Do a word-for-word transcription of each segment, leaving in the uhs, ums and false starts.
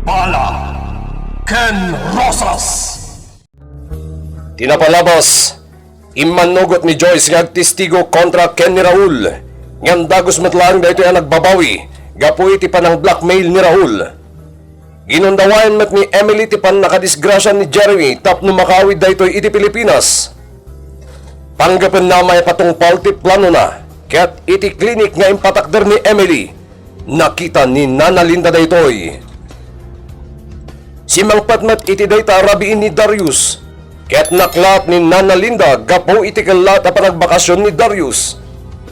Bala ken Rosas. Ti napalabas, immannugot ni Joyce nga agtestigo kontra ken ni Raul, ngem dagus met laeng daytoy a nagbabawi gapu iti panang-blackmail ni Raul. Ginundawayan met ni Emily ti pannakadisgrasia ni Jeremy tapno makaawid daytoy iti Pilipinas. Panggapenna, maipatungpal ti planona, ket iti klinik nga impatakder ni Emily, nakita ni Nana Linda daytoy. Simmangpet met iti dayta a rabiin ni Darius, ket naklaat ni Nana Linda gapu iti kellaat a panagbakasion ni Darius.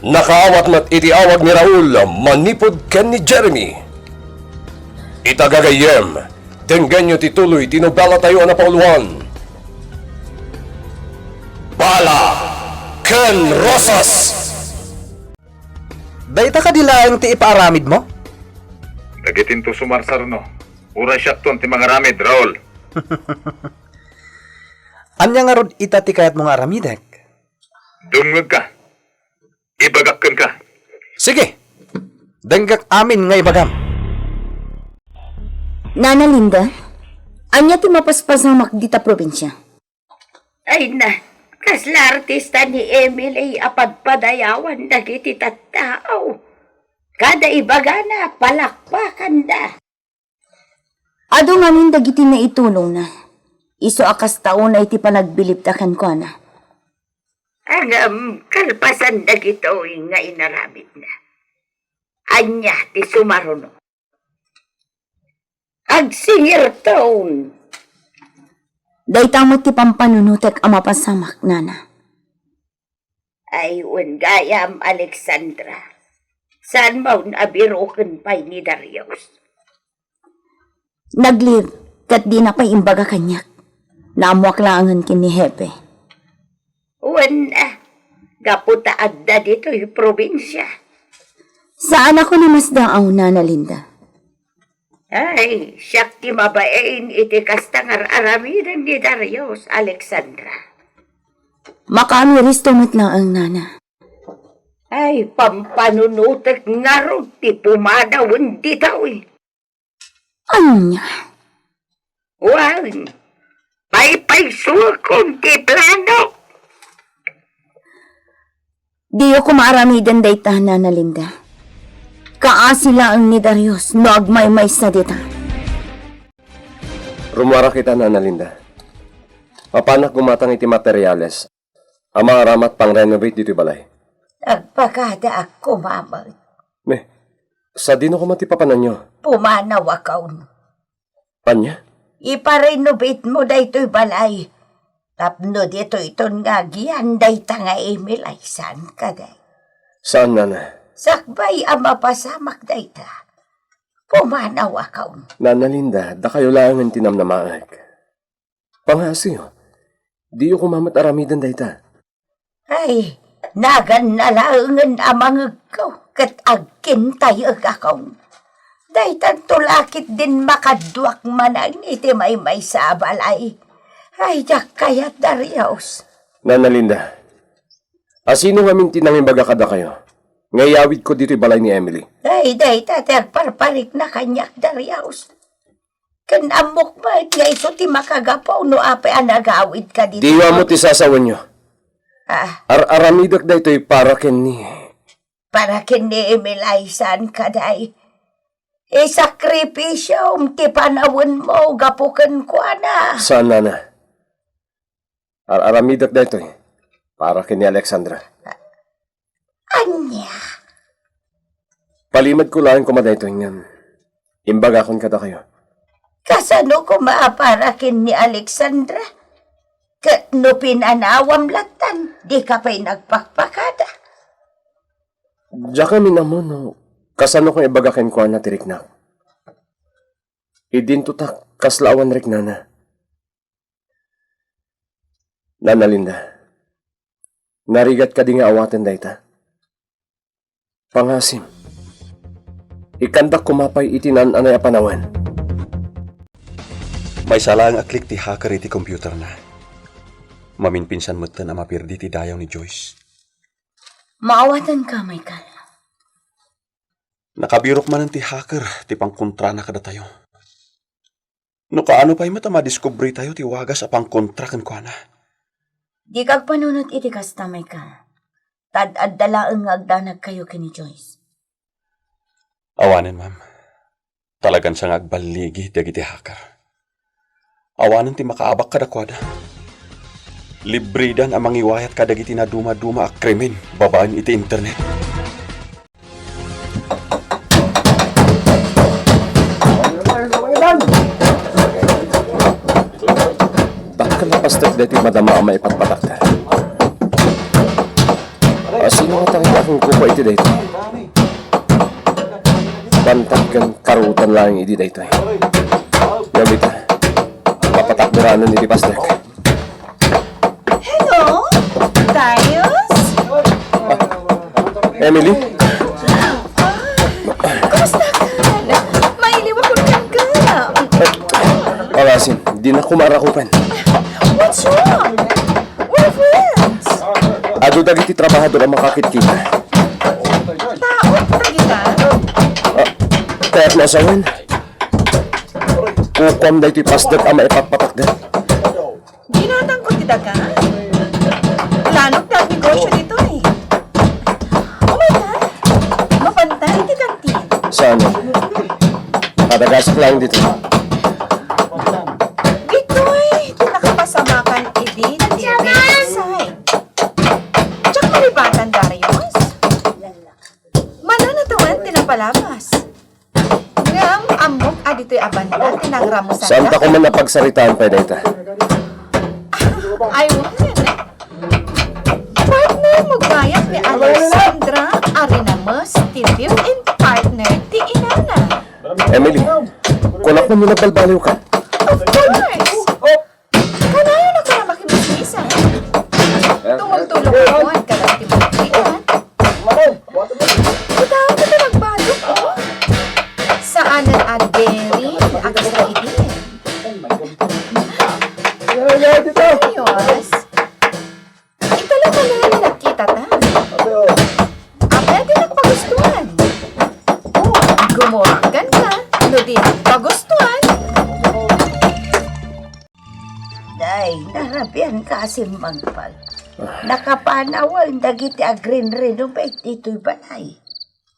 Nakaawat met iti awag ni Raul manipud ken ni Jeremy. Ita gagayyem, denggenyo ti tuloy ti nobelatayo a napauluan, Bala ken Rosas. Dayta kadi laeng ti ipaaramidmo? Dagitinto sumarsarno. Uray siakton ti mangaramid, Raul. Ania ngarud ita ti kayatmo nga aramidek? Dumngegka. Ibagak kenka. Sige. Denggak amin nga ibagam. Nana Linda, ania ti mapaspasamak dita probinsia? Ay na, kasla artista ni Emily a padpadayawan dagiti tattao. Kada ibagana, palakpakanda. Adu ngamin dagiti naitulongna. Isu a kasta unay ti panagbilibda kenkuana. Ngem kalpasan dagitoy nga inaramidna, ania ti sumaruno? Agsingirton! Dayta met ti pampanunotek a mapasamak, nana. Ay, wen gayam, Alexandra. Saan manen a biroken pay ni Darius? Nag-leave, ket dina pay imbaga kaniak. Naammoak laengen ken ni Hepe. Wen, ah, gapu ta adda ditoy probinsia. Saan a ko namasdaaw, Nana Linda. Ay, siak ti mabain iti kasta nga ar-aramiden ni Darius, Alexandra. Makaamiristo met laeng, nana. Ay, pampanunotek ngarud ti pumanawen ditoy. Ania? Wen, paypaysuekon ti plano. Diyo koma aramiden dayta, Nana Linda. Kaasi laeng ni Darius no agmaymaysa dita. Rummuarak ita, Nana Linda. Mapanak gumatang iti materiales a maaramat pang-renovate ditoy balay. Nagpakadaak koma met. Ne, sadino koma ti papananyo? Pumanawakon. Ania? Ipa-renovate mo daytoy balay. Tapno ditoyton nga agian dayta nga Emily, saan kadi? Saan, nana. Sakbay a mapasamak dayta, pumanawakon. Nana Linda, dakayo laengen ti namnamaek. Pangngaasim, diyo koma met aramiden dayta. Ay, naganna laengen a mangegko ket agkintayegakon. Daytanto la ketdin makaduak manen iti maymaysa a balay. Ay, diak kayat, Darius. Nana Linda, asino ngamin ti nangibaga kadakayo nga iyawidko ditoy balay ni Emily? Ay, dayta ti agparparikna kaniak, Darius. Ken ammok met nga isu ti makagapu no apay a nagawidka ditoy. Diyo ammo ti sasawenyo. Ah. Ar-aramidek daytoy para ken ni... Para ken ni Emily, saan kadi? Isakripisyom ti panawenmo gapu kenkuana. Saan, nana. Ar-aramidek daytoy para ken ni Alexandra. Ania? Palimed ko laeng koma daytoy ngem imbagakon kadakayo. Kasano koma a para ken ni Alexandra? Ket no pinanawam lattan, dika pay nagpakpakada. Diak ngamin ammo no kasano ko ibaga kenkuana ti riknak. Idinto ta kasla awan riknana. Nana Linda, narigat kadi nga awaten dayta? Pangngaasim, ikkandak koma pay iti naan-anay a panawen. Maysa laeng a click ti hacker iti computerna. Maminpinsan metten a mapirdi ti dayaw ni Joyce. Maawatanka, Michael. Nakabirok manen ti hacker ti pangkontrana kadatayo. No kaano pay met a madiskubritayo ti wagas a pangkontra kenkuana? Dika agpanunot iti kasta, Michael. Ta ad-adda laeng nga agdanagkayo ken ni Joyce. Awanen, ma'am. Talagan siya nga agballigi dagiti hacker. Awanen ti makaabak kadakuada. Libridan a mangiwayat kadagiti nadumaduma a krimen babaen iti internet. Dakkel a pastek daytoy madama a maipatpatakda. A, sino nga tangka a kukupa iti daytoy? Bantag ken karutan laeng idi daytoy. Ngem ita, mapatakderanen iti pastek. Hello? Darius? Emily? Ah, kumusta ka? Mailiw a kunkan ka. Awanen, di na kumarakupan. What's wrong? We're friends. Adu dagiti trabahador a makakitkita. Tao dagita? Ah, kayat na sawen. Kukuam daytoy pasdek a maipatpatakda. Ginatangko ti daga. Lanok ti agnegosyo ditoy. Oh my God! Mapantay ti kantin. Saan? Padagasak lang dito. Ditoy, ti nakapasamakan idi ti inside. Diak malibatan, Darius. Mananatawen ti napalabas. Ngem ammok a ditoy a banda ti nangramusan. Saanta koma a pagsaritaan pay dayta? Ay, wen. Partner mo gayam ni Alexandra a rinames ti live-in partner ti inana. Emily, kunak man no nagbalbaliwka. Of course! Kanayon a koma makimismisan. Tumultulong ako, ang kalang ti Margarita. Ikaw, ito nagbado ko. Saan ang ageri? Agas na iti. Ayos. Ito lang pala na nagkita ta. Apay, di nagpagustuhan. Oh, gumurkan ka. No di nagpagustuhan. Day, narabian ka, Simmangpal. Ah. Nakapanawal dagiti agrin-renovate ditoy balay.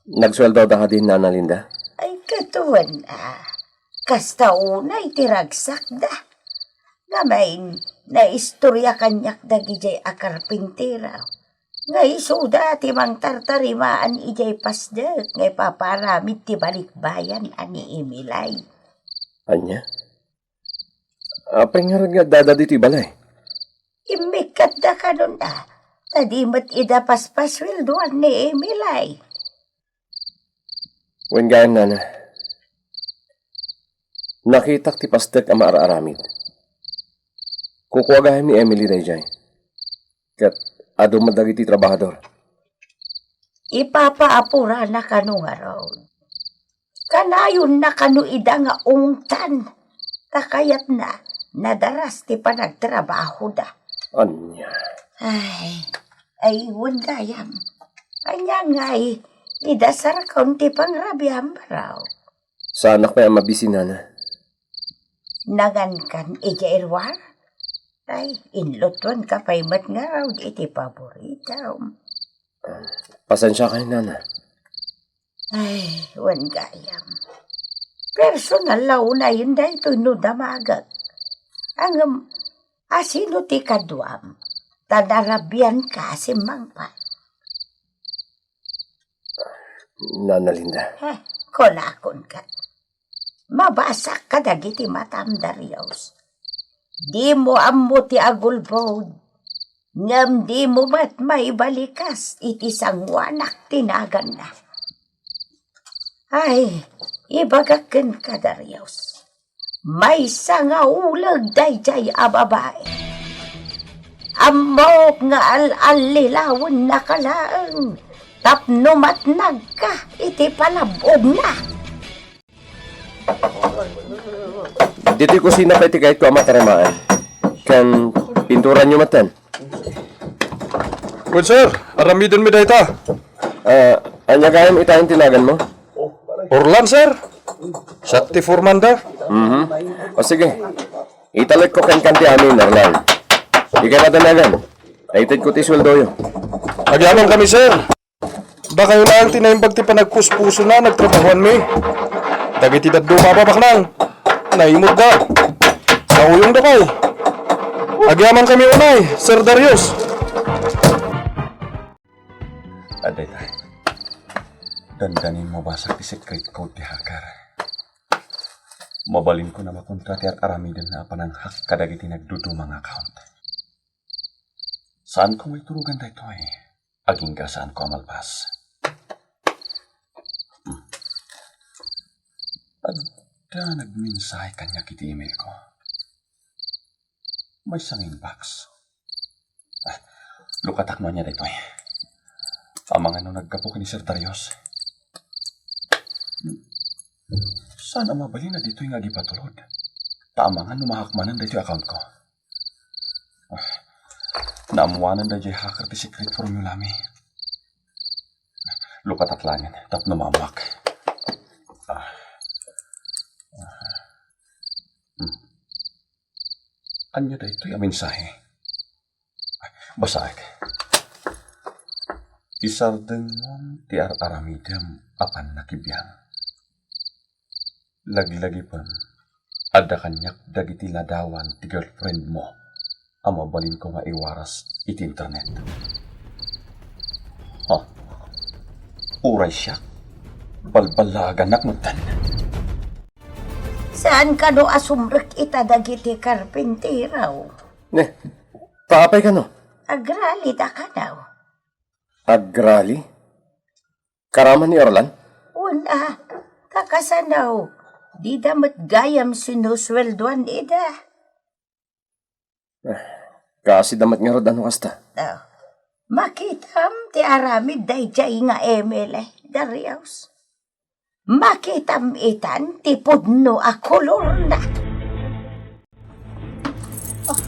Nagsueldo da kadi, Nana Linda? Ay, katuan, ah. Kasta unay ti ragsakda. Ngem, naistoria kaniak dagijay a karpintero. Nga isuda ti mangtartarimaan ijay pasdek nga ipaparamid ti balikbayan a ni Emilay. Ania? Apay ngarud nga addada ditoy balay? Immikkatda kanonna, ta di met ida paspasueldoan ni Emilay. Wen gayam, Nana. Nakitak ti pasdek a maar-aramid. Kukua gayam ni Emily daydiay. Ket adu met dagiti trabahador. Ipapaapurana kano ngarud. Kanayonna kano ida nga ungtan. Ta kayatna, nadaras ti panagtrabahoda. Ania? Ay, ay, wen gayam. Ania ngay, idasarkon ti pangrabiam, baro? Saanak pay a mabisi, Nana. Nangankan idiay ruar? Ay, inlutuanka pay met ngarud iti paboritam. Pasensiakay, Nana. Ay, wen gayam. Personal la unayen daytoy no damagek. Ngem, asino ti kaduam? Ta narabianka a simmangpal. Nana Linda. Eh, kunakon ket. Mabasak kadagiti matam, Darius. Dimo ammo ti agulbod, ngem dimo met maibalikas iti sanguanak ti naganna. Ay, ibagak kenka, Darius. Maysa nga uleg daydiay a babai. Ammok nga al-allilawennaka laeng tapno matnagka iti palab-ogna. Ditoy kusina pay ti kayatko a matarimaan. Ken pinturanyo metten. Good, sir. Aramidenmi dayta. Ah, ania gayam ita ti naganmo? Orlan, sir. Siak ti foreman da. Mhm. O sige. Italekko kenka ti amin, Arlan. Dikay madanagan. Itedko ti sueldoyo. Agyamankami, sir. Dakayo laeng ti naimbag ti panagpuspusona a nagtrabahoanmi. Dagiti dadduma a babaknang, naimutda. Nauyongdakay. Agyamankami unay, Sir Darius. Adda ita. Dandani mabasak ti secret code ti hacker. Mabalinko a makontra ti ar-aramidenna a panang-hack kadagiti nagduduma nga account. Saanko nga iturogan daytoy, agingga saanko a malpas. Hmm. Adda nagmensahe kaniak iti email ko. Maysa nga inbox. Ah, lukatak no ania daytoy. Amangan no naggapu ken ni Sir Darius. Saan a mabalin a ditoy nga agipatulod? Ta amangan no ma-hack manen daytoy account ko. Ah, naammoanen daydiay hacker ti secret formulami. Lukatak laengen tapno maammoak. Ah. Ah. Hmm. Ania daytoy a mensahe? Basaek. Isardengmon ti ar-aramidem a pannakibiang. Laglagipen, adda kaniak dagiti ladawan ti girlfriend mo a mabalinko nga iwaras iti internet. Ha? Uray siak, balballaaganak metten. Saan kano a sumrek ita dagiti karpintero? Ne, paapay kano? Agralida kano. Agrali? Karaman ni Arlan? Wen a, kakasano, dida met gayam sinusueldoan ida. Ah, kaasida met ngarud a no kasta. Ah, makitam ti aramid daydiay nga email, eh, Darius. Makitam itan ti pudno a kolorna. Ah,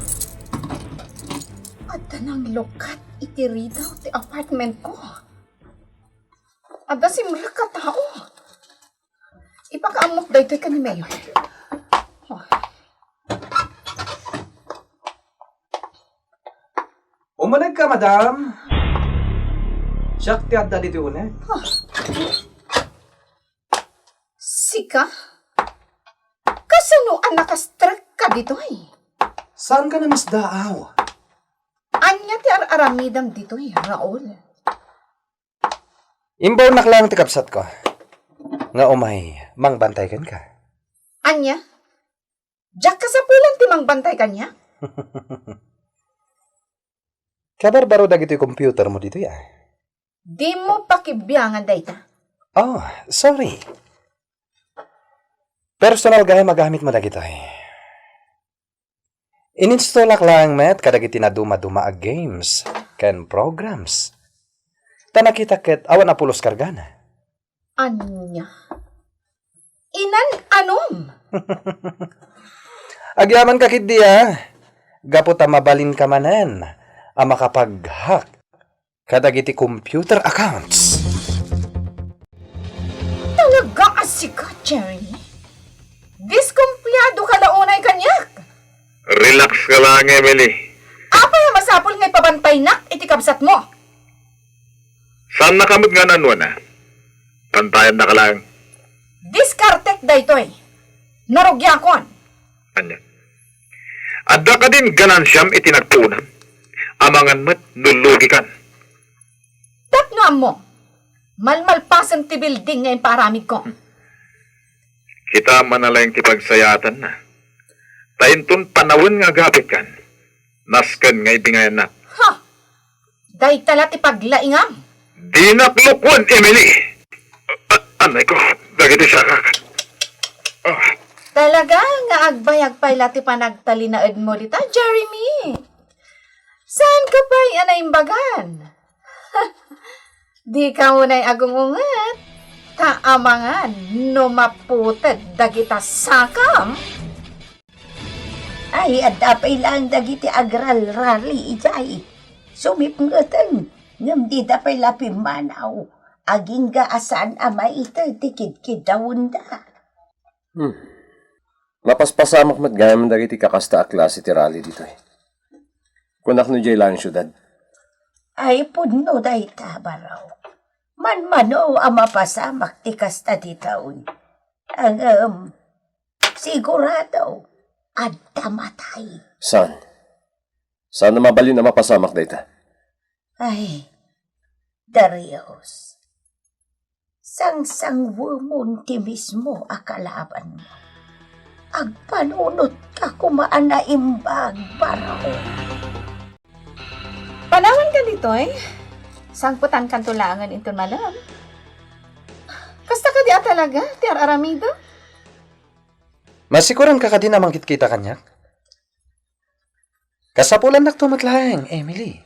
adda nanglukat iti ridaw ti apartment ko. Adda simrek a tao. Ipakaammok daytoy ken ni Mayor. Umanegka, madam. Siak ti adda ditoy uneg. Sika? Kasano a nakastrekka ditoy? Saanka a nasdaaw? Ania ti ar-aramidem ditoy, Raul? Imbawnak laeng ti kabsatko nga umay mangbantay kenka. Ania? Diak kasapulan ti mangbantay kaniak? Kabarbaro dagitoy computer mo ditoy, ah. Dimo pakibiangan dayta. Oh, sorry. Personal gayam a gamit mo dagitoy. Ininstallak laeng met kadagiti nadumaduma a games ken programs. Ta nakitak ket awan a pulos kargana. Ania? Inan-anom? Agyamanka ketdi a, gapu ta mabalinka manen a makapag-hack kadagiti computer accounts. Talaga a sika, Jeremy? Diskumpiado ka la unay kaniak? Relax ka lang, Emily. Apay a masapul nga ipabantaynak iti kabsatmo? Saannaka met nga naan-anuan a. Bantayannaka lang. Diskartek daytoy. Narugiakon. Ania? Adda kadin ganansiam iti nagpuonam? Amangan met no lugikan. Tapno ammo, malmalpasen ti building nga impaaramidko. Kita manalaing ti pagsayaatanna. Ta inton panawen nga agapitkan, nasken nga ibingayannak. Ha! Dayta la ti paglaingam. Dinak lukwen, Emily! A-, anay ko, dagiti sakak. Ah. Talaga nga agbayag pay la ti panagtalinaedmo dita, Jeremy. Saanka pay a naimbagan? Dika unay agung-unget, ta amangan no maputed dagita sakam. Ay, adda pay laeng dagiti agralrali idiay. Sumipngeten, ngem dida pay la pimmanaw. Agingga a saan a maited ti kidkiddawenda. Hmm. Mapaspasamak met gayam dagiti kakasta a klase ti rally ditoy. Kunak no diay laeng siudad. Ay, pudno dayta, Barok. Manmano a mapasamak ti kasta ditoy. Ngem, sigurado, adda matay. Saan? Saan a mabalin a mapasamak dayta? Ay, Darius, sangsangwemon ti mismo a kalabanmo. Agpanunotka koma a naimbag, Barok. Panawanka ditoy? Sangpetankanto laengen inton malem. Kasta kadi a talaga ti ar-aramidek? Masikuranka kadin a mangkitkita kaniak? Kasapulannakto met laeng, Emily.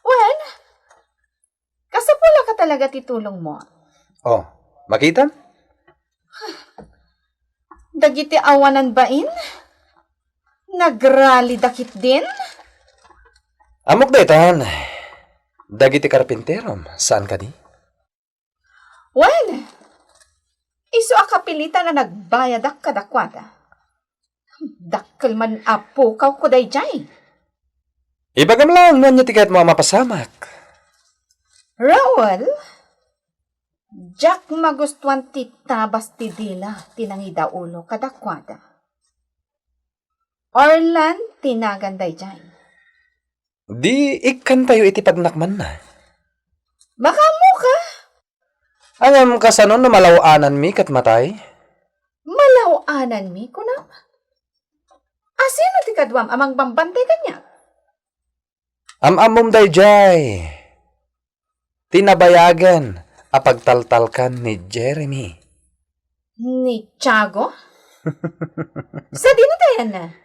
Wen, kasapulaka talaga ti tulongmo. Oh, makitam? Dagiti awanan bain? Nagralida ketdin? Ammok daytan. Dagiti karpinterom, saan kadi? Wen, isu a kapilitan a nagbayadak kadakuada. Dakkel man a pukawko daydiay. Ibagam laeng no ania ti kayatmo a mapasamak. Raul, diak magustuan ti tabas ti dila ti nangidaulo kadakuada. Orlan ti nagan daydiay. Di ikkantayo iti pagnakmanna. Makaammoka? Ngem kasano no malaw-ananmi ket matay? Malaw-ananmi, kunam? Asino ti kaduam a mangbambantay kaniak? Am-ammom daydiay. Ti nabayagen a pagtaltalkan ni Jeremy. Ni Tiago? Sadino tayanna?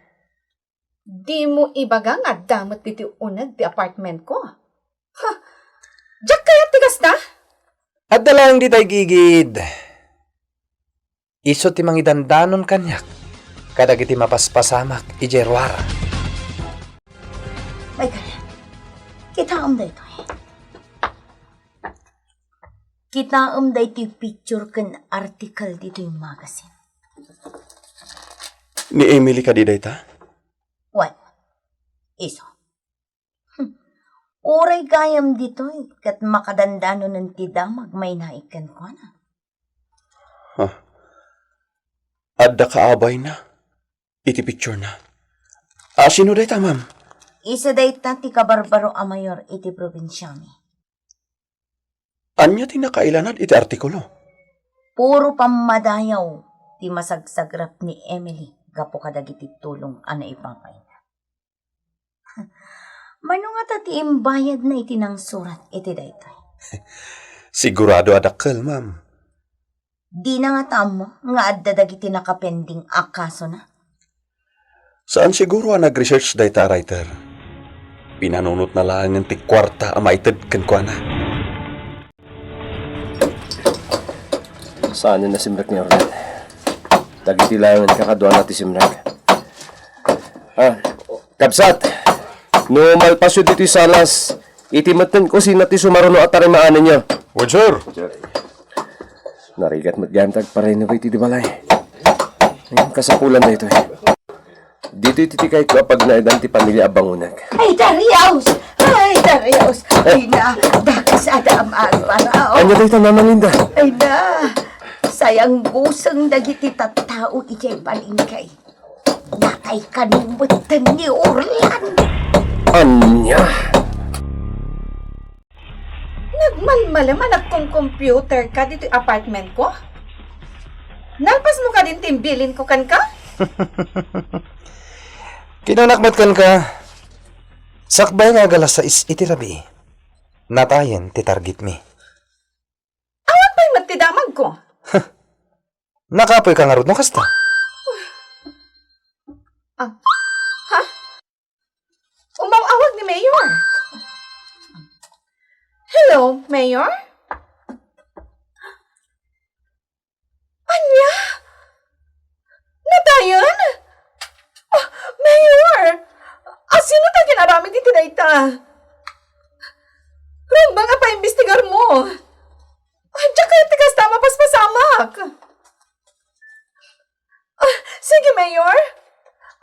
Dimo ibaga nga adda met ditoy uneg ti apartmentko. Ha! Diak kayat ti kasta? Adda laeng ditay gigid. Isu ti mangidandanon kaniak kadagiti mapaspasamak idiay ruara. Michael, kitaem daytoy. Kitaem daytoy picture ken article ditoy magazine. Ni Emily kadi dayta? Wen, isu. Hmm. Uray gayam ditoy ket makadandanonen ti damag mainaig kenkuana. Huh. Adda kaabayna iti picturena. A, sino dayta, ma'am? Isu dayta ti kabarbaro a mayor iti probinsiami. Ania ti nakailanad iti artikulo? Puro pammadayaw ti masagsagrap ni Emily gapu kadagiti tulong a naipapayna. Mano ngata ti imbayadna iti nangsurat iti daytoy? Sigurado a dakkel, ma'am. Dina ngata ammo nga adda dagiti nakapending a kasona? Saan siguro a nag-research dayta a writer. Pinanunotna laengen ti kuarta a maited kenkuana. Saan a nasimrek ni Orlan? Dagiti laengen kakaduana ti simrek. Ah, kabsat, no malpasyo ditoy salas, iti metten kusina ti sumaruno a tarimaanenyo. Wen, sir. Narigat met gayam ti agparenovate iti balay. Ngem kasapulan daytoy. Ditoy ti tikayko a pagnaedan ti pamilya a bangonek. Ay, Darius! Ay, Darius! Ay na, dakes a dama agparaw. Ania dayta, Mama Linda? Ay na, sayangguseng dagiti tattao idiay balingkay. Natay kano metten ni Orlan. Ania? Nagmalmalem a nagkon-computer ka ditoy apartment ko? Nalpas mo kadin ti imbilin ko kenka? Kinanak met kenka. Sakbay nga agalas sais iti rabii, natayen ti targetmi. Awan pay met ti damagko. Nakapoy ka ngarud no kasta? Ah, ha? Umaw-awag ni Mayor. Hello, Mayor? Ania? Natayen? Ah, Mayor! Asino ta gin-aramid iti dayta? Rumbeng a paimbestigarmo. Diak kayat ti kasta a mapaspasamak. Mayor,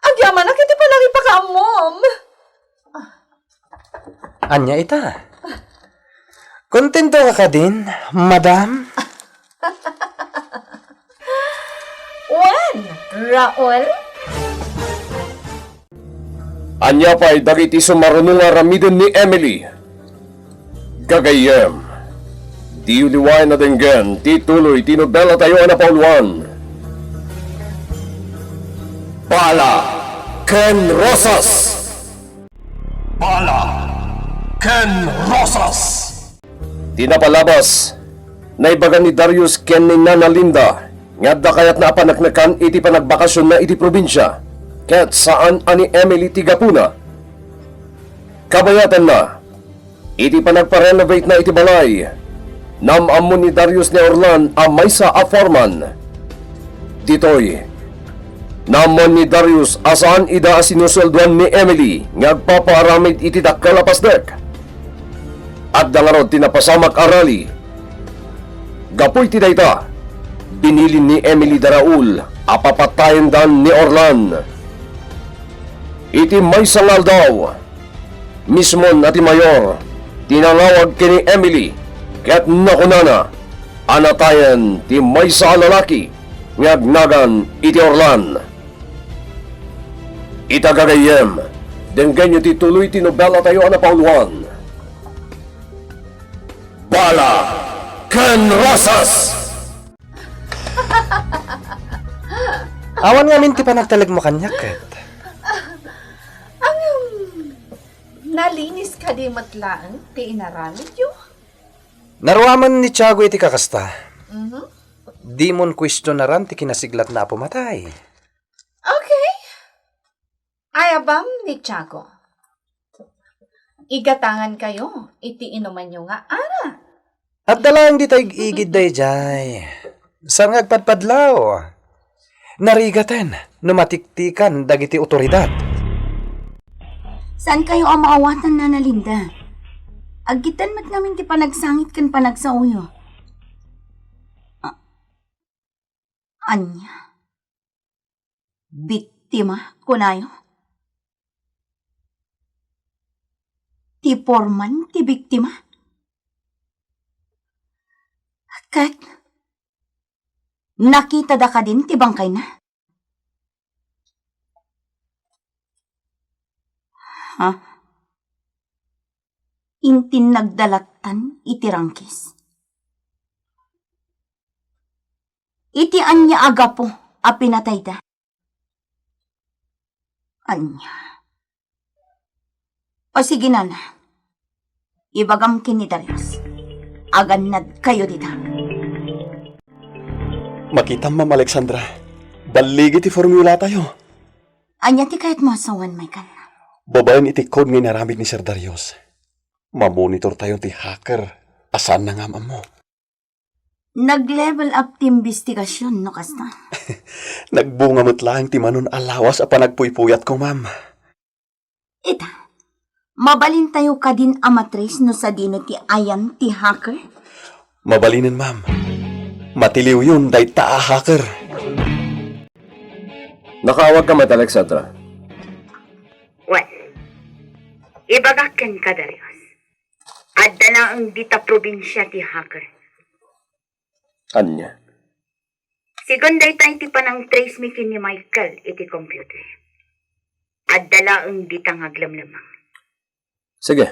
agyamanak iti panangipakaammom. Ania ita? Kontento ka kadin, madam? Wen, Raul? Ania pay dagiti sumaruno nga aramiden ni Emily? Gagayyem, diyo liwaen a denggen ti tuloy ti nobelatayo a napauluan, Bala ken Rosas! Bala ken Rosas! Ti napalabas, naibaga ni Darius ken ni Nana Linda nga adda kayatna a paneknekan iti panagbakasionna iti probinsia, ket saan a ni Emily ti gapuna. Kabayatanna, iti panagparenovatena iti balay, naam-ammo ni Darius ni Orlan a maysa a foreman. Ditoy, naammoan ni Darius a saan ida a sinusueldoan ni Emily nga agpapaaramid iti dakkel a pasdek. Adda ngarud ti napasamak a rally. Gapu iti dayta, binilin ni Emily da Raul a papatayendan ni Orlan. Iti maysa nga aldaw, mismon a ti mayor ti nangawag ken ni Emily ket nakunana a natayen ti maysa a lalaki nga agnagan iti Orlan. Ita gagayyem, denggenyo ti tuloy ti nobelatayo a napauluan, Bala ken Rosas! Awan ngamin ti panagtalekmo kaniak, ket. Ngem, nalinis kadi met laeng ti inaramidyo? Naruamen ni Tiago iti kakasta. Mhm. Dimon kuestionaran ti kinasiglatna a pumatay. Okay. Ayabam ni Tiago. Igatangankayo iti inumanyo nga arak. Adda laeng dita ig-igid daydiay. Saan nga agpadpadlaw. Narigaten no matiktikan dagiti otoridad. Saankayo a maawatan, Nana Linda. Aggitan met ngamin ti panagsangit ken panagsaoyo. A-, ania? Biktima, kunayo? Ti foreman ti biktima? Ket nakitada kadin ti bangkayna? Ha? Intin nagdalattan iti rangkis? Iti ania a gapu a pinatayda? Ania? O sige, nana. Ibagam ken ni Darius. Agannadkayo dita. Makitam, Ma'am Alexandra. Balligi ti formulatayo. Ania ti kayatmo a sawen, Michael? Babaen iti code nga inaramid ni Sir Darius, mamonitortayo ti hacker a saanna nga am-ammo. Nag-level up ti imbestigasyon no kasta. Nagbunga met laeng ti manon a lawas a panagpuypuyatko, ma'am. Ita, mabalintayo kadin a ma-trace no sadino ti ayan ti hacker? Mabalinen, ma'am. Matiliwyon dayta a hacker. Nakaawagka met, Alexandra? Wen, ibagak kenka, Darius. Adda laeng dita probinsia ti hacker. Ania? Sigun dayta iti panang-trace mi ken ni Michael iti computer. Adda laeng dita nga aglemlemmeng. Sige,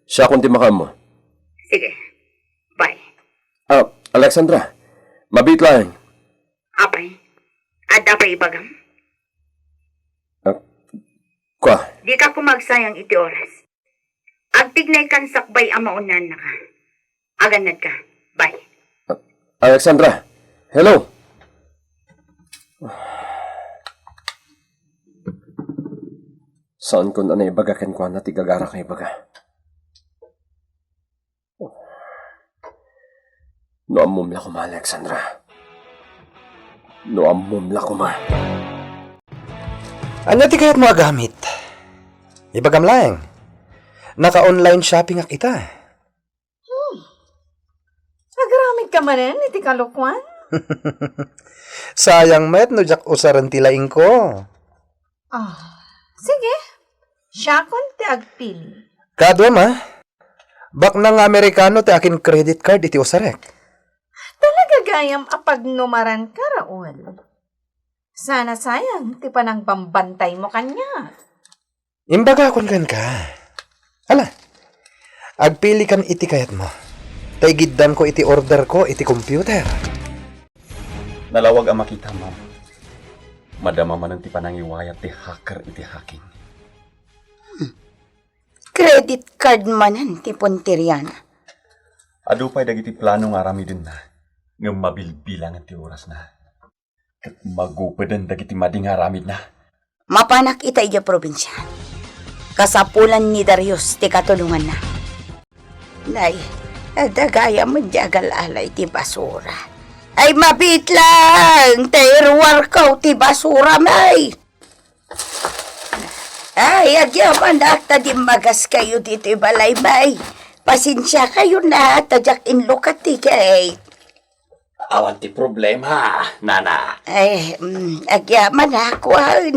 siakon ti makaammo. Sige. Bye. Ah, Alexandra, mabiit laeng. Apay, adda pay ibagam? Ah, kua. Dika koma agsayang iti oras. Agtignaykan sakbay a maunnaannaka. Agannadka. Bye. Alexandra, hello! Saankon a naibaga kenkuana ti gagarak nga ibaga. No ammom la koma, Alexandra. No ammom la koma. Ania ti kayatmo a gamit? Ibagam laeng. Naka-online shopping ak ita. Hmm. Agaramidka manen iti kalokuan? Sayang met no diak usaren ti laingko. Ah, sige. Siakon ti agpili. Kaduam a, baknang nga Amerikano ti akin credit card iti usarek. Talaga gayam a pagnumaranka, Raul. Sana sayang ti panangbambantaymo kaniak. Imbagakon kenka. Hala, agpilikan iti kayatmo. Ta igiddanko iti orderko iti computer. Nalawag a makita, ma'am. Madama manen ti panangiwayat ti hacker iti hacking. Credit card manen ti punteriana. Adu pay dagiti plano nga aramidenna, ngem mabilbilangen ti orasna. Ket magupeden dagiti madi nga aramidna. Mapanak ita idiay probinsia. Kasapulan ni Darius ti katulonganna. Nay, adda gayam met ti agal-ala iti basura. Ay, mabitlang! Ta iruarko ti basura, may! Ay, agyamanak ta dimmagas kayo ditoy balay, may. Pasensia kayo na, ta diak inlukat ti gate. Awan ti problema, nana. Ay, mm, agyamanak, wen.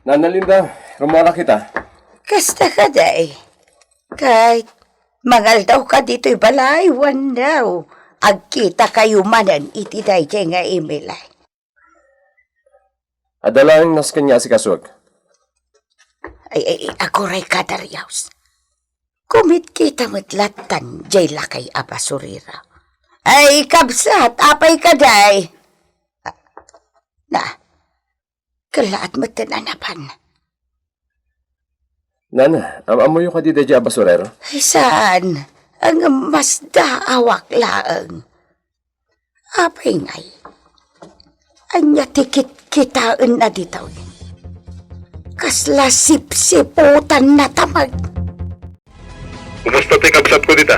Nana Linda, rummuar kita. Kasta kadi. Kay, mangaldaw ka ditoy balay, wen daw. Agkita kayo manen iti daydiay nga Emily. Adda laeng nasken nga asikasuek. Ay, ay, ay, aguray ka, Darius. Kumitkita met lattan, jay lakay a basurero. Ay, kabsat, apay ka, day? Ah, na, kellaat met ten a napan. Nana, am-ammoyo kadi daydiay a basurero? Ay, saan? Ang masdaawak laeng. Apay ngay? Ania ti kitkitaenna ditoy? Kasla sipsiputan na tamag. Kumusta ti kabsatko dita?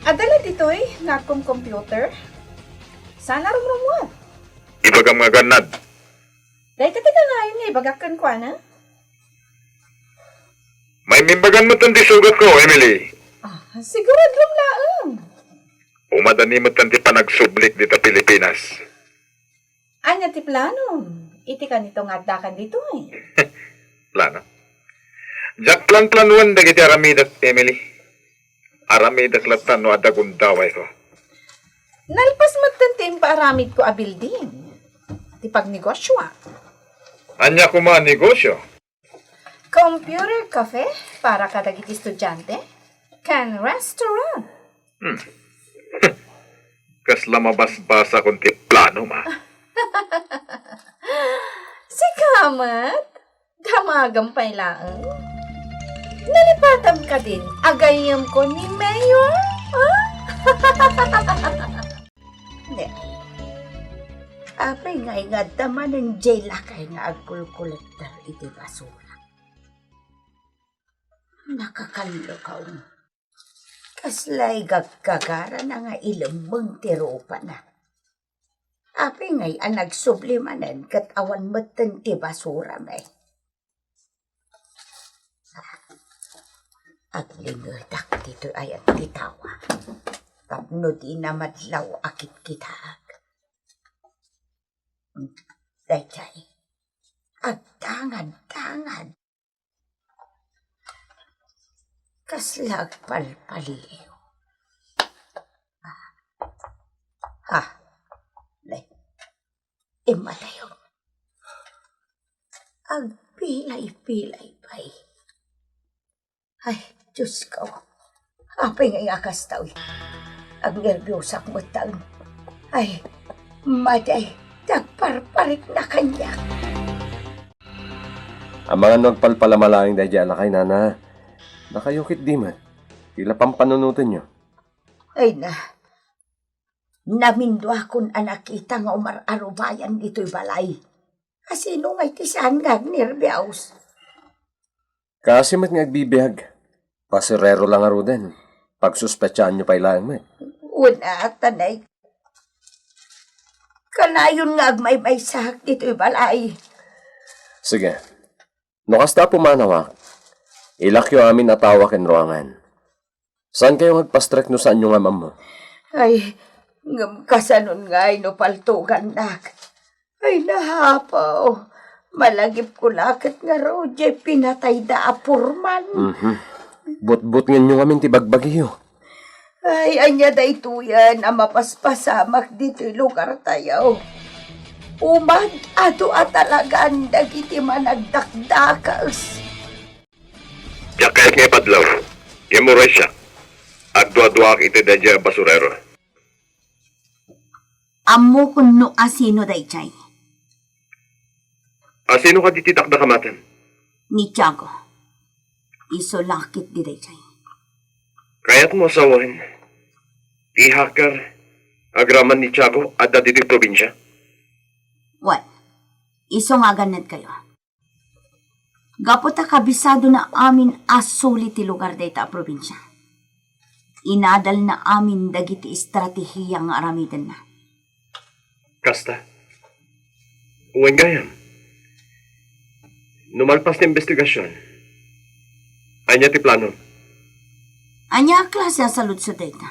Adda la ditoy nga agkom-computer. Saan a rumrumuar? Ibagam nga agannad. Dayta ti kanayon nga ibagak kenkuana? Maimbagan met ti sugatko, Emily. Ah, siguradom laeng. Umadani met ti panagsublik dita Pilipinas. Ania ti planom iti kanito nga addakan ditoy? Plano? Diak planplanuan dagiti aramidak, Emily. Aramidak latta no adda gundawayko. Nalpas met ti impaaramidko a building. Ti pagnegosyoak. Ania koma a negosyo? Computer cafe para kadagiti estudiante, ken restaurant. Hmm. Kasla mabasbasakon ti planom, a. Sika met, damagam pay laeng. Nalipatam kadin a gayyemko ni Mayor, a? Ne. Apay ngay nga adda manen jay lakay nga agkulkolektar iti basura? Nakakallo ka, um. Kaslay gaggagarana nga ilemmeng ti rupana. Apay ngay a nagsubli manen ket awan metten ti basura, may? Aglingedak ditoy ayan ti tawa tapno dina madlaw a kitkitaak. Daydiay, agdangad-dangad. Kasla agpalpaliw. Ha? Nay, immatayon. Agpilay-pilay pay. Ay, Diyos ko. Apay nga iyakas tayo? Agnerbiosak met tayo. Ay, maday, dagparparikna kaniak. Amangan no agpalpalama laeng daydiay a lakay, nana. Dakayo ketdi met. Ti la pampanunotenyo. Ay na, naminduakon a nakita nga umar-arubayan ditoy balay. Asino ngay ti saan nga agnerbios? Kaasi met nga agbibiag. Basurero la ngaruden. Pagsuspetsaanyo pay laeng met. Wen a, tanay. Kanayon nga agmaymaysaak ditoy balay. Sige. No kasta a pumanawak, ilakyo amin a tawa ken ruangan. Saankayo nga agpastrek no saanyo nga maammo? Ay, Ngem kasanon ngay no paltugannak? Ay, nahapaw. Malagipko la ket ngarud diay pinatayda a purman. Mhm. Butbutngenyo ngamin ti bagbagiyo. Ay, ania daytoyen a mapaspasamak ditoy lugartayo? Umad-adu a talagan dagiti managdakdakes. Diak kayat nga ipadlaw. Ngem uray siak, agduaduaak iti daydiay a basurero. Ammokon no asino daydiay. Asino kadi ti dakdakamaten? Ni Tiago. Isu la ketdi daydiay. Kayatmo a sawen ti hacker agraman ni Tiago adda ditoy probinsia? Wen, isu nga agannadkayo. Gapu ta kabisadona amin a suli ti lugar dayta a probinsia, inadalna amin dagiti estrategia nga aramidenna. Kasta? Wen gayam. No malpas ti investigasion, ania ti plano? Ania a klase a saludsod dayta?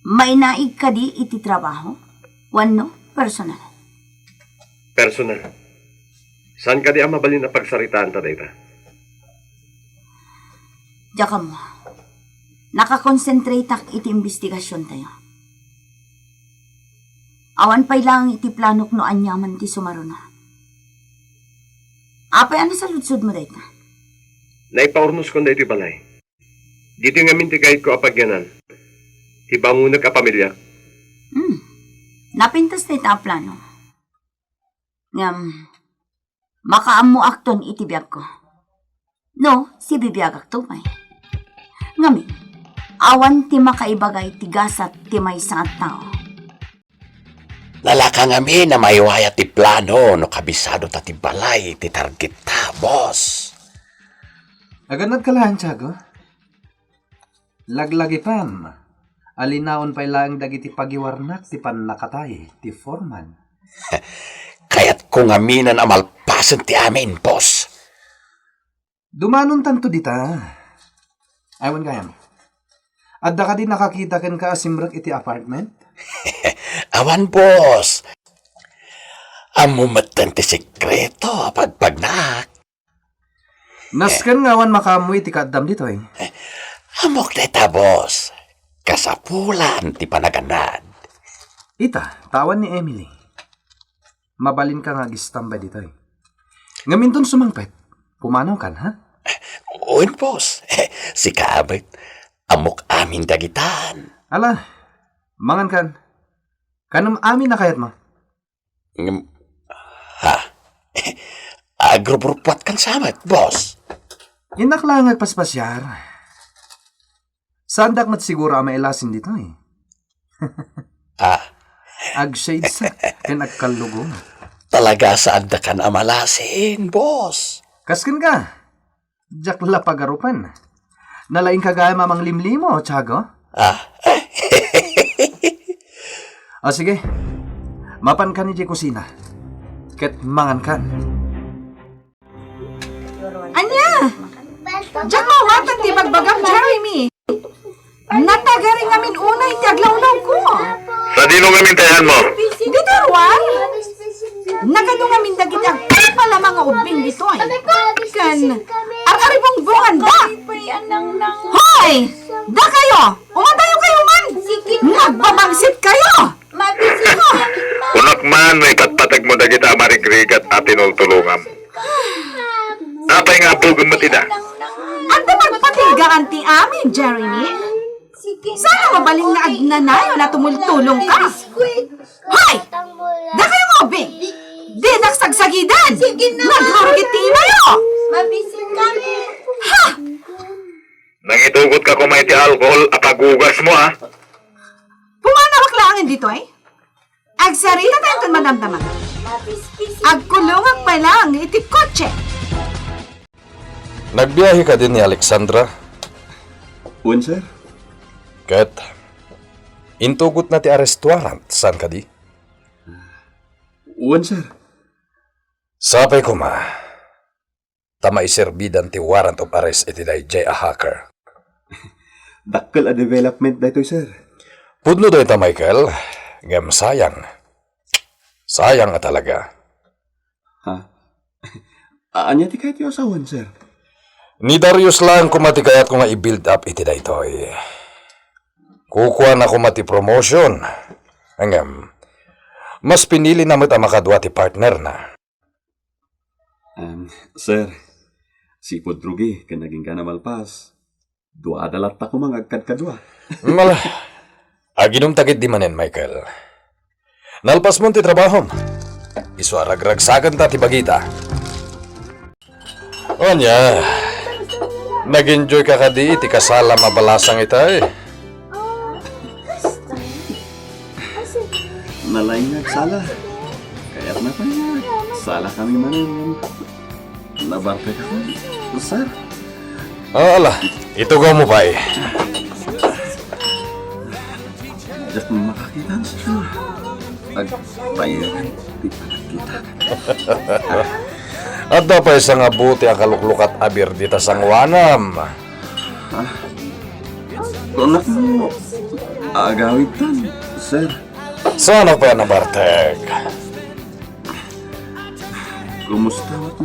Mainaig kadi iti trabaho wenno personal? Personal. Saan kadi a mabalin a pagsaritaanta dayta? Diak ammo. Nakakonsentratak iti imbestigasiontayo. Awan pay laeng iti planok no aniaman ti sumaruno. Apay a nasaludsodmo dayta? Naipaurnoskon daytoy balay. Ditoy ngamin ti kayatko a pagyanan ti bangonek a pamiliak. Hmm. Napintas dayta a plano. Ngem, makaammoakton iti biagko. No, sibibiagakto pay. Ngamin, awan ti makaibaga iti gasat ti maysa a tao. Nalaka ngamin a maiwayat ti plano no kabisadota ti balay ti targetta, boss. Agannadka laeng, Tiago. Laglagipem, a linaon pay laeng dagiti pagiwarnak ti pannakatay ti foreman. Kayatko ngaminen a malpasen ti amin, boss. Dumanontanto dita. Ay, wen gayam. Adda kadi nakakita kenka a simrek iti apartment? Awan, boss. Ammo metten ti sekreto a pagpagnak. Nasken nga awan makaammo iti kaaddam ditoy. Ammok dayta, boss. Kasapulan ti panagannad. Ita, ta awan ni Emily. Mabalinka nga agistambay ditoy. Ngem inton sumangpet, pumanawkan, ha? Wen, boss. Sika met. Ammok amin dagitan. Ala, mangankan. Kanem amin a kayatmo? Ngem, ha? Agruprupuatkan sa met, boss. Innak laeng agpaspasiar. Saandak met siguro a mailasin ditoy. Ah. Agshades ken agkallugong. Talaga saandakan a malasin, boss. Kas kenka? Diak la pagarupen. Nalaingka gayam a manglimlimo, Tiago? Ah. O sige. Mapankan idiay kusina. Ket mangankan. Ania? Diak maawatan ti ibagbagam, Jeremy. Natagari ngamin unay ti aglawlawko. Sadino ngamin ti ayanmo? Ditoy ruar. Nagadu ngamin dagiti agpalpalamang nga ubbing ditoy. Ken ar-aribungbonganda. Hoy! Dakayo! Umadayo kayo man! Nagpamangsit kayo! Kunak man, no ipatpategmo dagita a marigrigat a tinultulongam. Apay nga abbugem met ida? Adda pagpatigaan ti amin, Jeremy. Saan a mabalin nga agnanayon a tumultulongka? Hoy! Dakayo nga ubbing! Dinak sagsagiden! Nagrurugit ti imayo! Ha! Nangitugotka koma iti alkohol a pagugasmo, a? Pumanawak laengen ditoy. Agsarita tayo ton madamdama. Agkulongak pay laeng iti kotse. Nagbiahe kadi ni Alexandra? Wen, sir. Ket intugotna ti arrest warrant, saan kadi? Wen, sir. Sapay koma ta maiserbidan ti warrant of arrest iti daydiay a hacker. Dakkel a development daytoy, sir. Pudno dayta, Michael. Ngem sayang. Sayang a talaga. Ha? A-, ania ti kayatyo a sawen, sir? Ni Darius laeng koma ti kayatko nga i-build up iti daytoy. Kukuana koma ti promotion. Ngem, mas pinilina met a makadua ti partnerna. Em, sir, sipud rugi ken agingga a malpas, duada latta koma nga agkadkadua. Mala, aginumta ketdi manen, Michael. Nalpasmon ti trabahom. Isu a ragragsakenta ti bagita. Ania, nag-enjoy ka kadi iti kasalam a balasang itay? Nalaing nga agsala. Kayatna pay nga agsalakami manen. Nabartek ako, sir. Ah, ala, itugawmo pay. Diak makakita, sir. Agtayen ti panagkita. Adda pay sangabuti a kaluklukat a bier dita sangoanam. Ah, kunam no agawidtan, sir. Saanak pay a nabartek? Kumusta met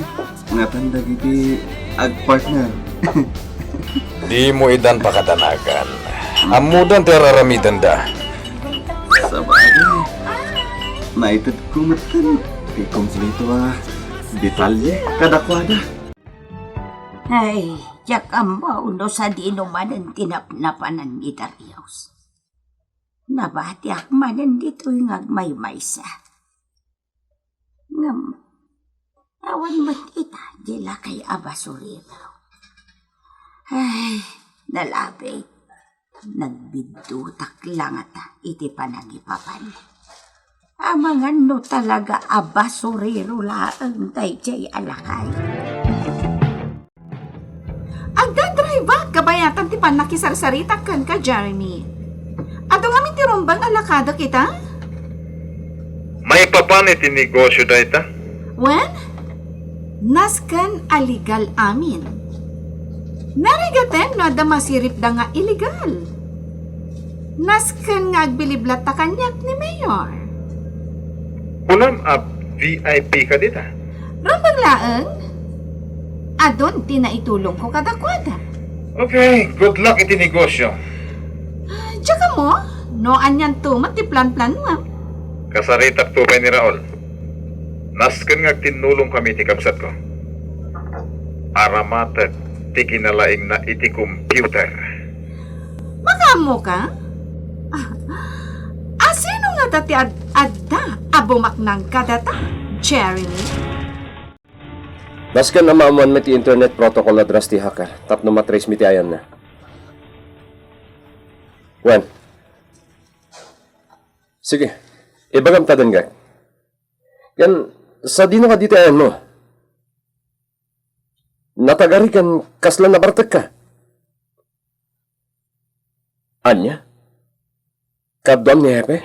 ngatan dagiti agpartner? Dimo idan pakadanagan. Ammodan ti ar-aramidenda. Sabagay, naitedko metten ti kompleto a detalye kadakuada. Ay, diak ammo no sadino manen ti napnapanan ni Darius. Nabatiak manen ditoy nga agmaymaysa. Ngem, awan met ita di lakay a basurero. Ay, nalabit. Nagbiddutak la ngata iti panangipapan. Amangan no talaga a basurero laeng daydiay a lakay. Agdadrive-ak kabayatan ti pannakisarsaritak kenka, Jeremy. Adu ngamin ti rumbeng a lakadek ita? Maipapan iti negosio dayta? Wen, nasken a legal amin. Narigaten no adda masiripda nga illegal. Nasken nga agbilib latta kaniak ni Mayor. Kunam a V I P ka dita? Rumbeng laeng. Adun ti naitulongko kadakuada. Okay, good luck iti negosyo. Diak ammo, no anianto met ti planplanuam. Kasaritakto pay ni Raul. Nasken nga agtinnulongkami ti kabsatko. Aramatek ti kinalaingna iti computer. Makaammoka? A, sino ngata ti ad-, adda a bumaknang kadata, Jeremy? Nasken a maammoanmi ti internet protocol address ti hacker tapno ma-trace mi ti ayanna. Wen. Sige, ibagam ta denggak. Ken sadino kadi ti ayanmo? Natagari ken kasla nabartekka? Ania? Kaduam ni Hepe?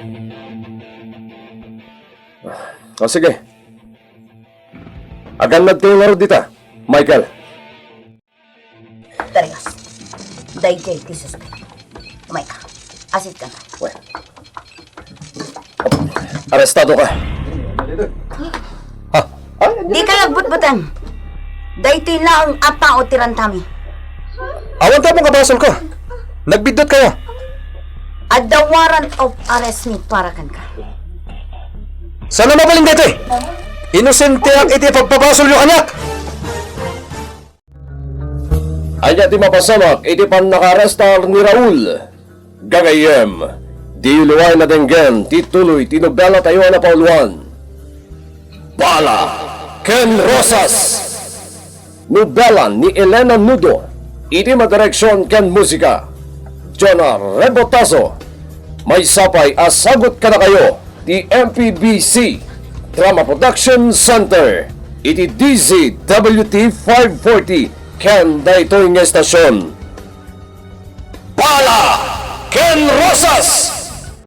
O, sige. Agannadkayo ngarud dita, Michael. Darius, daydiay ti suspek. Umayka. Asitkan ka. Arestado ka. Ha? Dikay agbutbuteng. Daytoy laeng a tao ti rantami. Awan tapno kabasolko. Nagbiddutkayo. Adda warrant of arrest mi para kenka. Saan a mabalin daytoy? Inosenteak iti pagpabasolyo kaniak. Ania ti mapasamak iti pannakaaresta ni Raul? Gagayyem, diyo liwaen a denggen ti tuloy ti nobelatayo a napauluan, Bala ken Rosas. Nobela ni Elena Nudo, iti madireksion ken musika, Jonah Rebotazo. Maysa pay a sagut kadakayo ti M P B C Drama Production Center iti D Z W T five forty ken daytoy nga estasion. Bala ken Rosas!